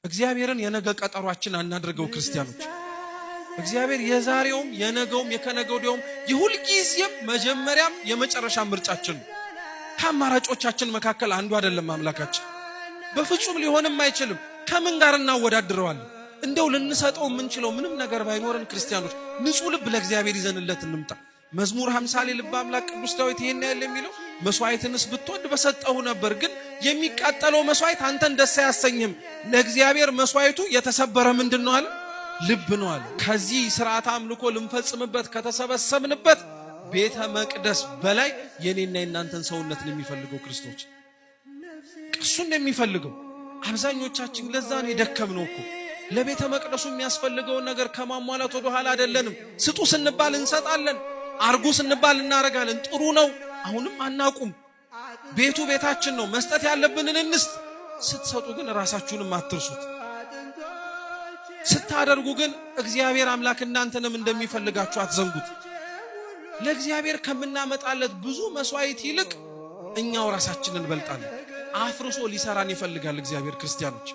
እግዚአብሔርን የነገ ቀጠሯችን አናድርገው ክርስቲያኖች። እግዚአብሔር የዛሬውም የነገውም የከነገ ወዲያውም የሁልጊዜም መጀመሪያም የመጨረሻ ምርጫችን ነው። ከአማራጮቻችን መካከል አንዱ አይደለም አምላካችን። በፍጹም ሊሆንም አይችልም። ከምን ጋር እናወዳድረዋለን? እንደው ልንሰጠው የምንችለው ምንም ነገር ባይኖረን ክርስቲያኖች ንጹሕ ልብ ለእግዚአብሔር ይዘንለት እንምጣ። መዝሙር 50 ላይ ልበ አምላክ ቅዱስ ዳዊት ይሄን ያለ የሚለው መስዋዕትንስ ብትወድ በሰጠሁ ነበር፣ ግን የሚቃጠለው መስዋዕት አንተን ደስ አያሰኝም። ለእግዚአብሔር መስዋዕቱ የተሰበረ ምንድን ነው አለ? ልብ ነው አለ። ከዚህ ስርዓት አምልኮ ልንፈጽምበት ከተሰበሰብንበት ቤተ መቅደስ በላይ የኔና የናንተን ሰውነት ነው የሚፈልገው ክርስቶስ። እሱን ነው የሚፈልገው። አብዛኞቻችን ለዛ ነው የደከምነው እኮ። ለቤተ መቅደሱ የሚያስፈልገውን ነገር ከማሟላት ወደ ኋላ አይደለንም። ስጡ ስንባል እንሰጣለን፣ አርጉ ስንባል እናረጋለን። ጥሩ ነው። አሁንም አናቁም። ቤቱ ቤታችን ነው። መስጠት ያለብንን እንስጥ። ስትሰጡ ግን ራሳችሁንም አትርሱት። ስታደርጉ ግን እግዚአብሔር አምላክ እናንተንም እንደሚፈልጋችሁ አትዘንጉት። ለእግዚአብሔር ከምናመጣለት ብዙ መስዋዕት ይልቅ እኛው ራሳችንን እንበልጣለን። አፍርሶ ሊሰራን ይፈልጋል እግዚአብሔር ክርስቲያኖች።